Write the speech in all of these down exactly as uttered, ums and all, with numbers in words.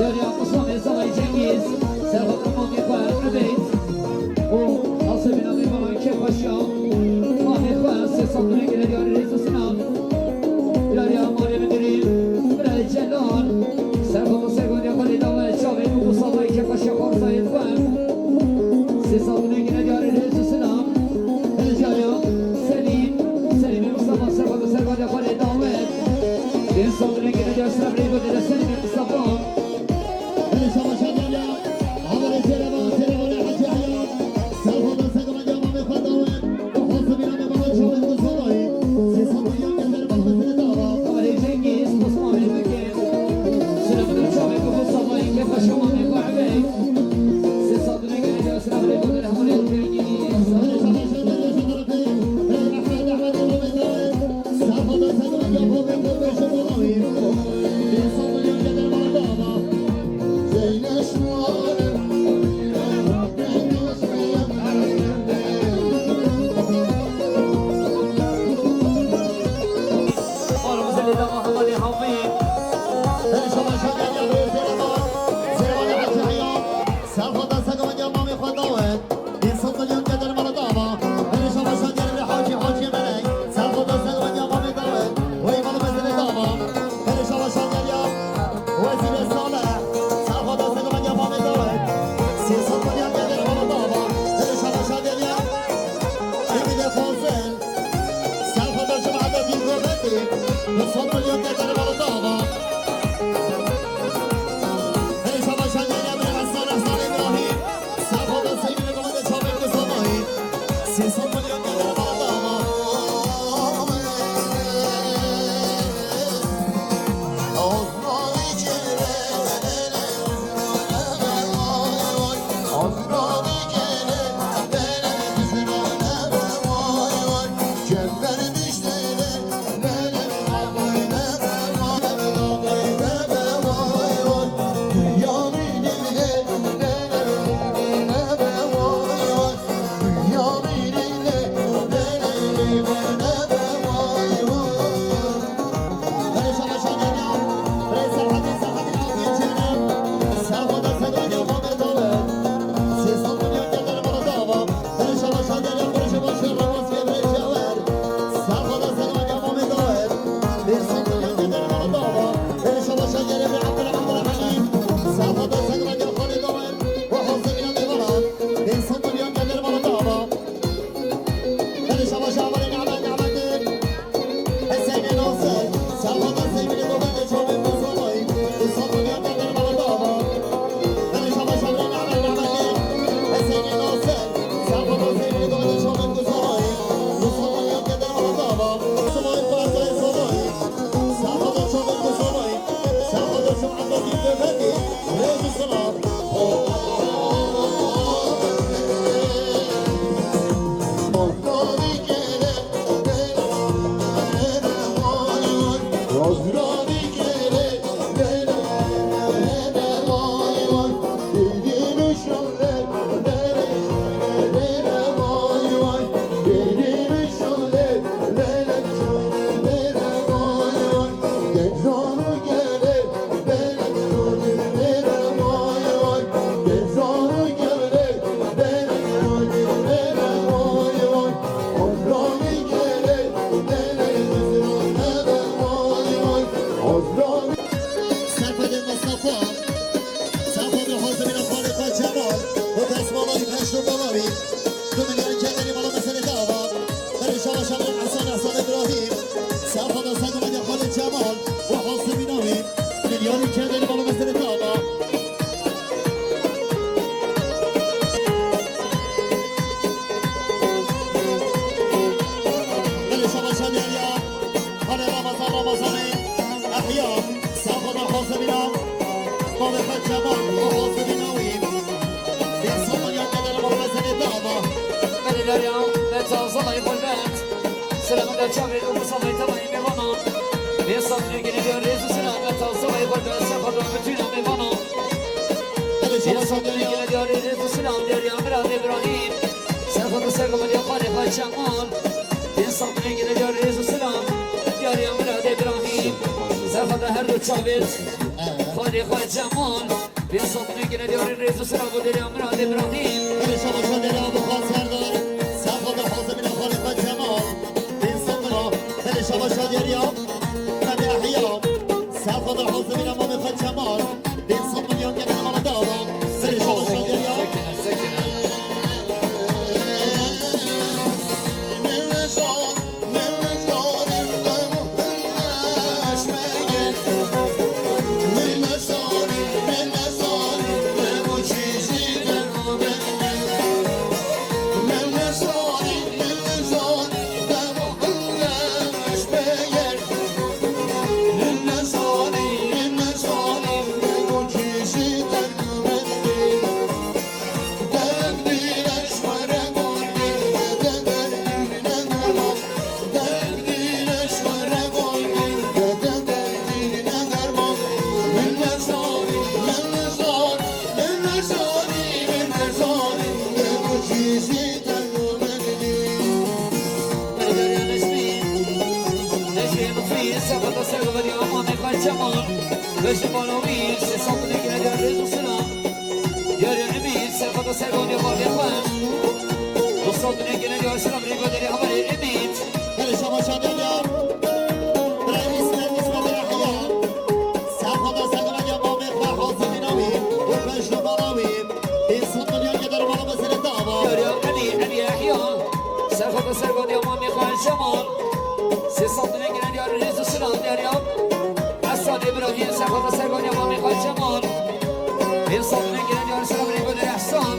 Derya Musa Mesa'yı Cengiz, Serhat Ramazan Mehmet Übeyt, o Asebin Abi Baran Kepaşa, Ahmet Baran Sesan Dönük ile Derya Reis Sinan, Derya Mali Müdürü, Bilal Celal, Serhat Segon Yapali Davet, Çavê Musa Bay Kepaşa Barzayet Wen, Sesan Dönük ile Derya Reis Sinan, Derya Selim, Selim Mustafa Serhat Segon Yapali Davet, Sesan Dönük ile Derya Selim Mustafa. Mavê xwe Cemal, û hazirîna wî. Bê Samanyan Keder, Mavê Mezenê Dava. Berê derya, Meta Zalay Gurbet. Selamı da çavê û Musafay Temayê mêvana. Bê Samanyan Keder, rêz û selam, Meta Zalay Gurbet. Sefa da bütün mêvana. Bê Samanyan Keder, rêz û selam, derya Mirad İbrahim. Sefa da Sergama ya Fare Cemal. Bê Samanyan Keder, rêz û selam, derya Mirad İbrahim. Sefa da her du çavê. Xalê xwe Cemal. Bê Samanê gine diyarê rêz û sira bo derya Mirad Îbrahîm. Belê şabaşa derya bo xwe Serdar. Sefa da hazimîna xalê xwe Cemal. Bê Samana. Belê şabaşa derya. Hadi Yahya. Sefa da hazimîna mamê xwe Cemal. Bê Samana yan gene mala dava. Belê şabaşa derya. Cemal, beşi bana bir, ses altındaki ne derdi, Yar Emîr, serxwe sergonê bavê xwe. Dostlar, dine gelen yar selam, rêva derê hevalê Emîr. Belê şabaşa derya. Bira Îsmet, Îsmet Yahya. Serxwe sergonê bavê xwe, hazirîna wî û beşno bala wî. Îsmet Yahya dermala meselê dava. Yar ya Emîr, Emîr Yahya. Serxwe sergonê bavê xwe Cemal. Ses altındaki ne derdi, rêz û selam derya. Ehsan Îbrahîm, serxwe sergonê bavê xwe Cemal. Bê Samanê gine diyarê sira bo derya Ehsan.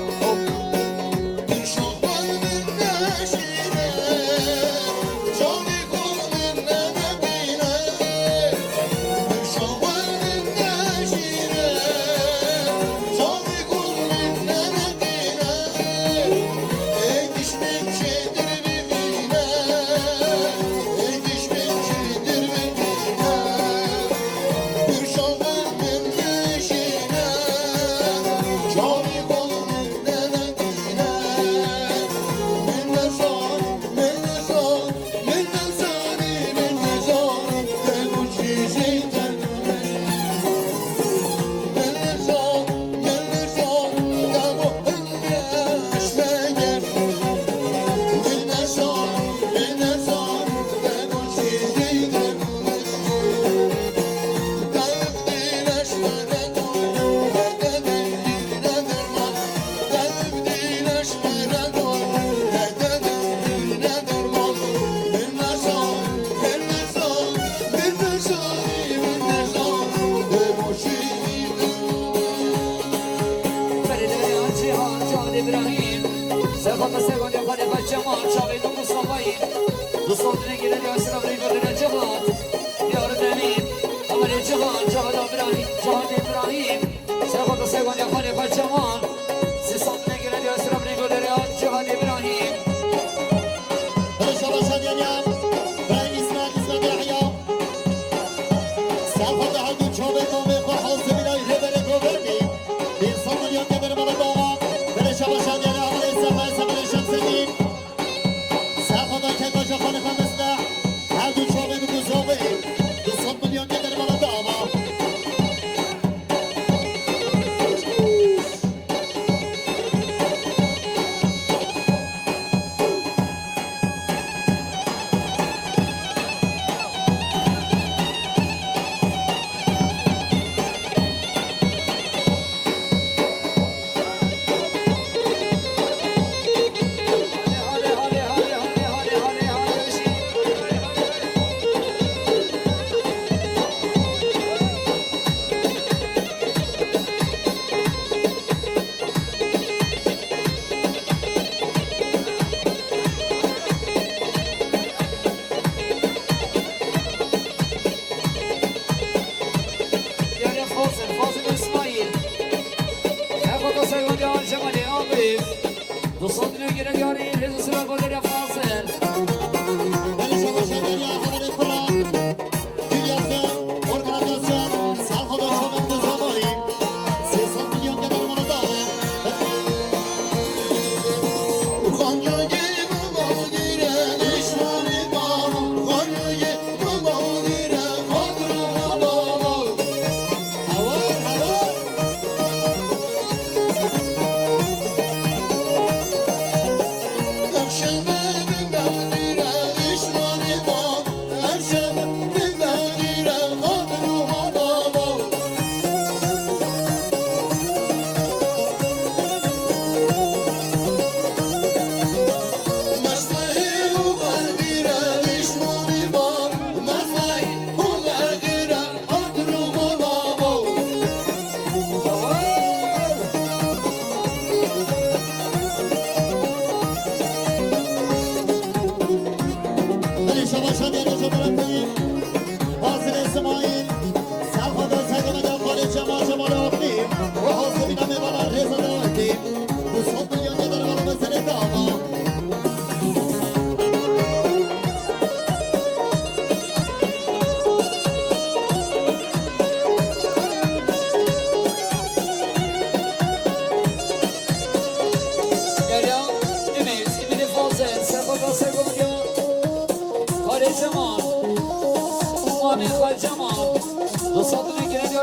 Serxwe sergonê bavê xwe Cemal, çavê Mustafa yî. Dostlar, dine gelen yar selam, rêva derya Cihat. Yar Emîr, hevalê Cihat, Cihat Îbrahîm, Cihat Îbrahîm. Serxwe sergonê bavê xwe Cemal. Ses altındaki ne derdi, rêva derya Cihat Îbrahîm. Belê şabaşa derya. Bira Îsmet, Îsmet Yahya. Serxwe her du çavê bavê xwe, hazimîna rêberê governî. Bê Samanê yan gene dermala dava. Belê şabaşa derya, hevalê Sefa, Sefa Şemsedîn.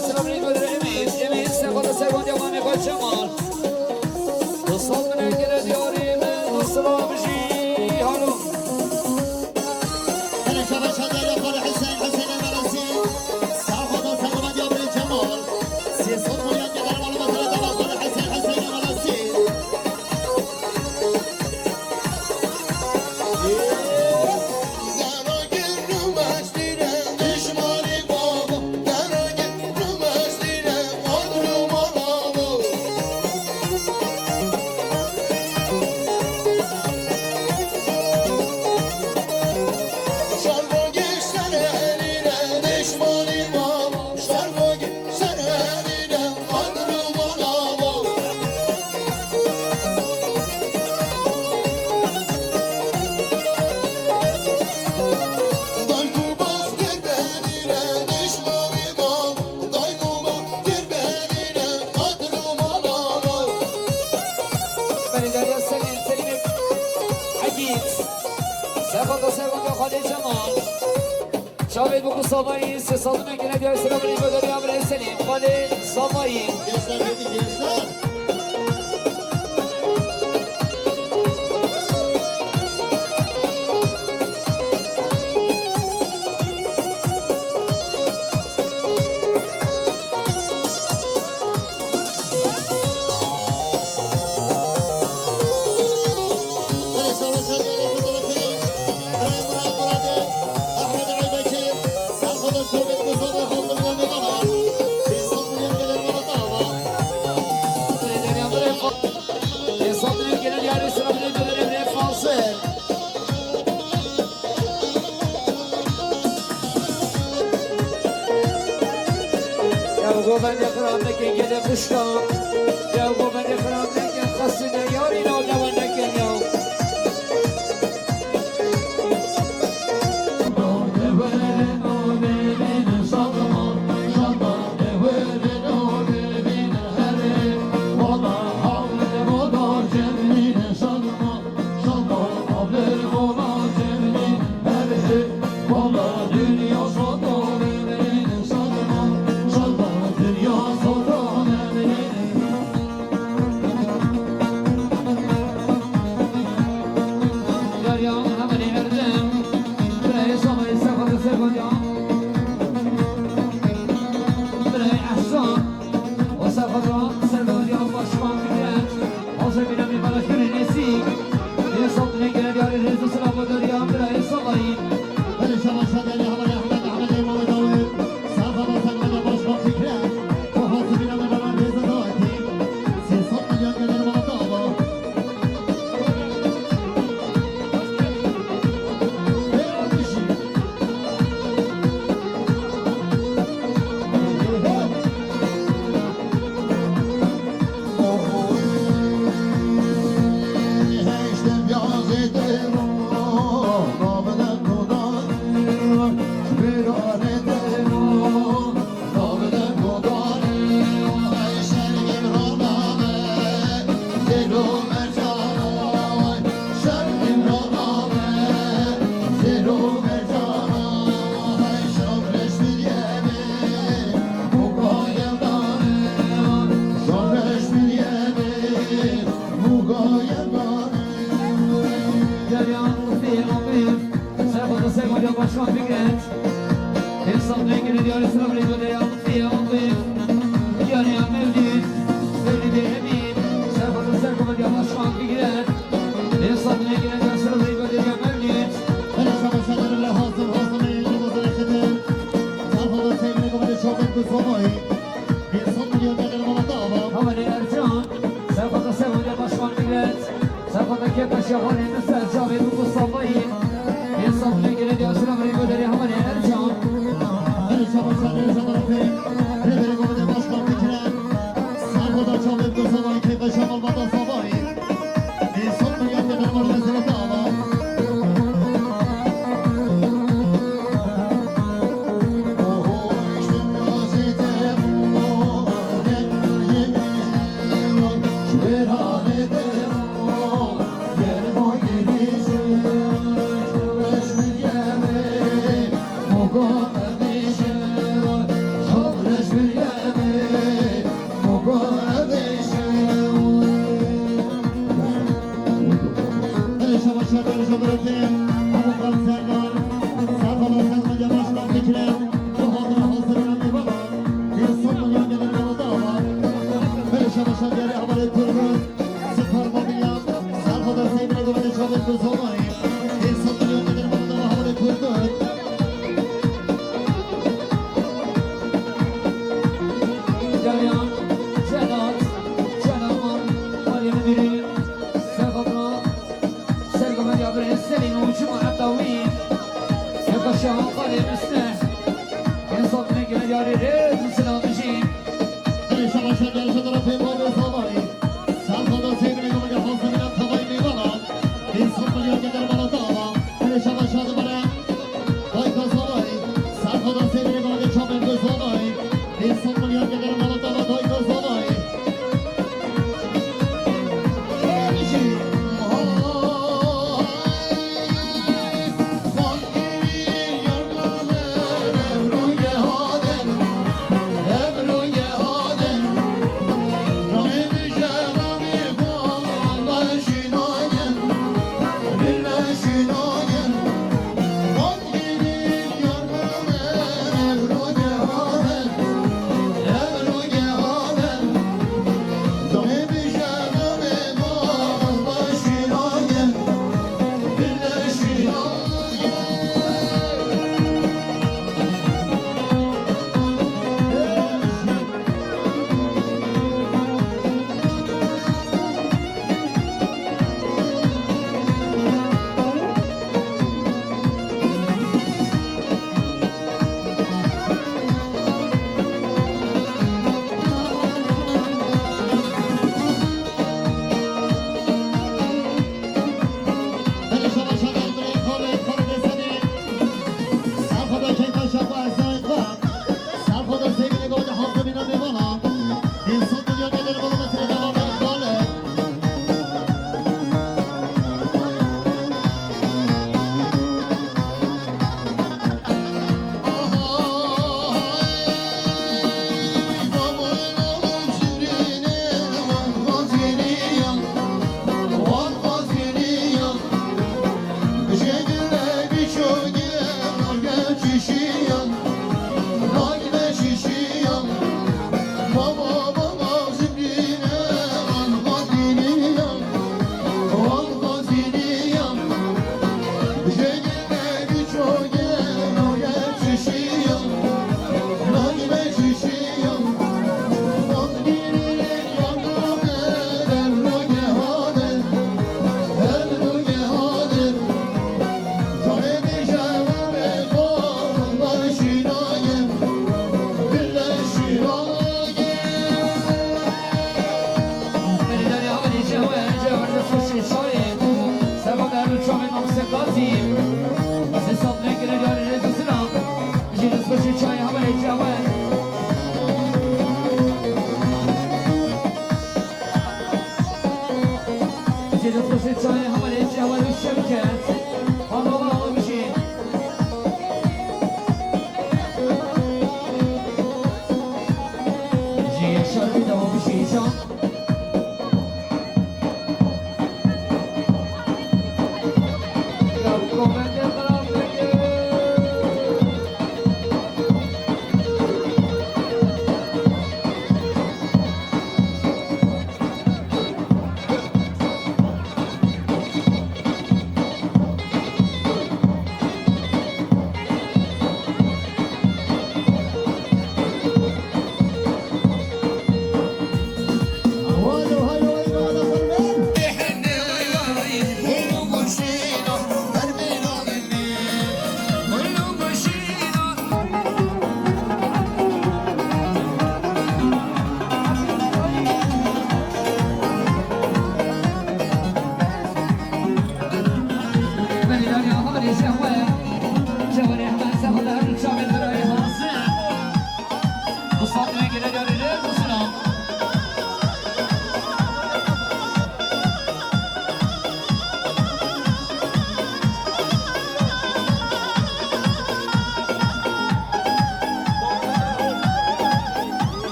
Selamünaleyküm Emîn. Emîn, sefa da servan ya mamê xwe Cemal. Dostlar, min engele diyarî min, dostlar, bijî Harun. Hele şaba şadiyara xwe Hüseyin, Hüseyin Emelesi. Sağ ol, sağ ol, ya bre Cemal. Sê sed milyon gelen malum, hele dava xwe Hüseyin, Hüseyin Emelesi. Belediye Selim, Selim'e Akit. Sefa da sefa da Halil Cemal. Çavê Bûk û Savayî, sê sed û neh gele diyar selamünaleyküm, Derya Emre Selim, Xalê Savayî. Gençler, hadi gençler. Ya govende xirab nekin gelê xuşka. Ya govende xirab nekin, xasine yarî navnewe nekin ya. Derya, hemen Erdem, Birayê Şamê, Sefa de Sefa ya. Birayê Ehsan, o Sefa de Sefa ya, Başkan Fikret. Hoca Binamî Balaşkirê Nesî. Yine Saltine gelen yarı Rezu Sıla Badariya, Birayê Salayî. Belê şaba şadiyara Hevalê Ehmed, Ehmedê Mehmet Awi. Safa da servada Başkan Fikret. Kafası bile beraber Rezu Dağıtayım. Sê sed milyon gelir bana dava. Derya Lutfiye Lutfi, Serhat Segonya Başkan Fikret. Hesap Renkli Diyarı Sıra Renkli Derya Lutfiye Lutfi. Diyarı Mevlid, Mevlid Emin, Serhat Segonya Başkan Fikret. Hesap Renkli Diyarı Sıra Renkli Derya Mevlid. Hele şaba şadiyara hazır, hazır, hazır, hazır. Serhat Segonya Başkan Fikret. Hesap Renkli Diyarı Mevlid. Havalê Ercan, Serhat Segonya Başkan Fikret. Sefada kêfa şevanê min ser çavê min ku salayî. Ê salayî gelê diyar sila min ê goderê hevalê Ercan. Ercan, Ercan, Ercan, Ercan, Ercan, Ercan, Başkan Fikret. Sefada çavê min ku salayî, kêfa şevan bada salayî. Ê salayî gelê diyar sila min ê goderê hevalê Ercan.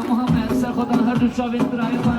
Muhammed, ser xwe dan her du çavên birayê xwe.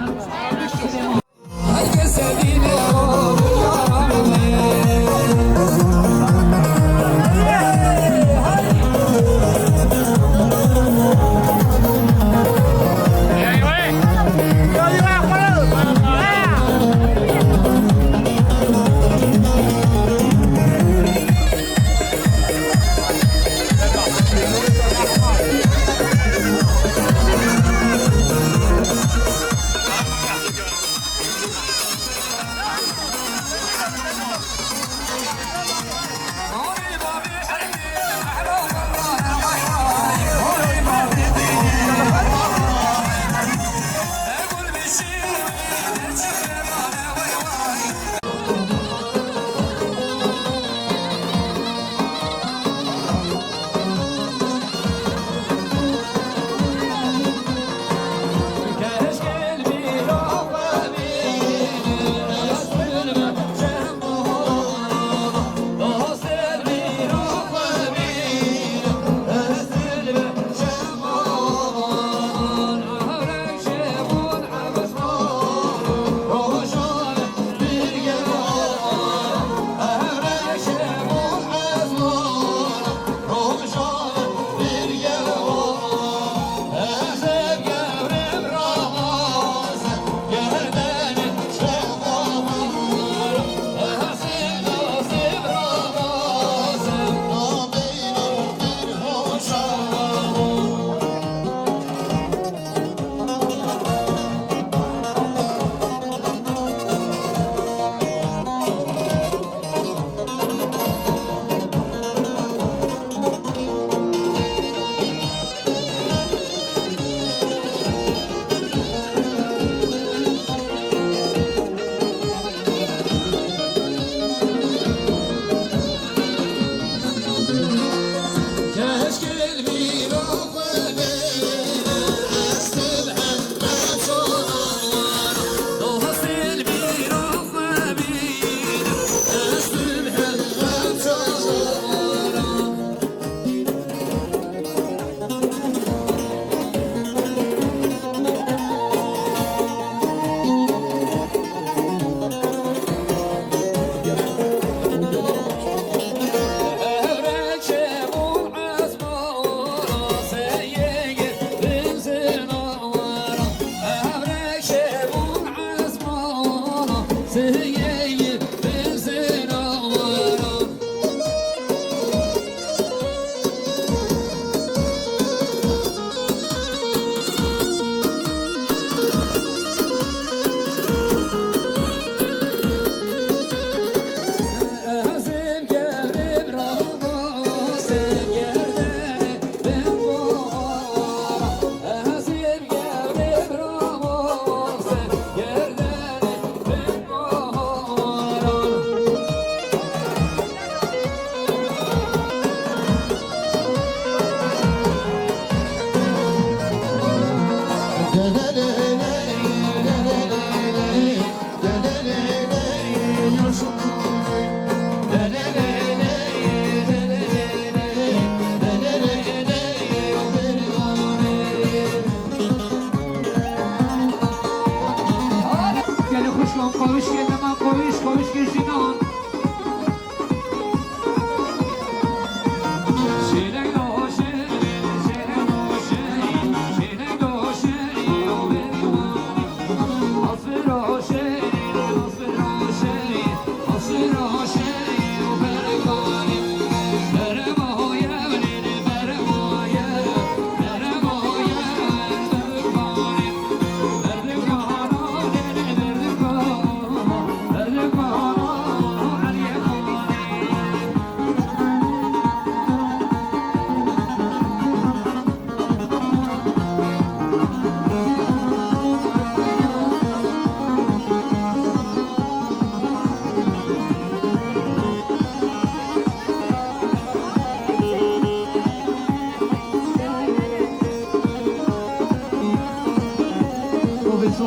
Wizê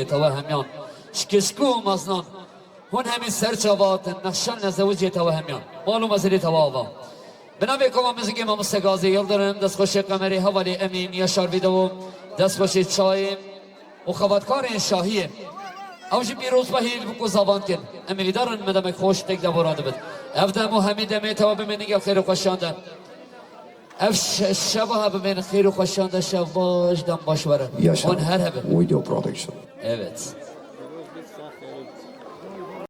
tewe hemyan. Şikişku û meznan. Hûn hemî ser çava hatin, nexşan nezewicê tewe hemyan. Mal û mezilê tewe ava. Bi navê Koma Muzikê Mamoste Gazî Yildirim, destxweşê Qemerê, hevalê Emîn, Yaşar Vîdewo, destxweşê Çayê û xebatkarên Şahiyê. Ew jî pîrozbahî li ku zavan kin. Em ê vîdar in, me demek xweş têk de bo radibin. Ev dem û hemî demê tewe bimênin gel xêr û xweşan de. Ev şe-, şeva he bimênin xêr û xweşan de, şev baş, dem baş were. Yaşa. Hûn her hebin. Video Production. Evet.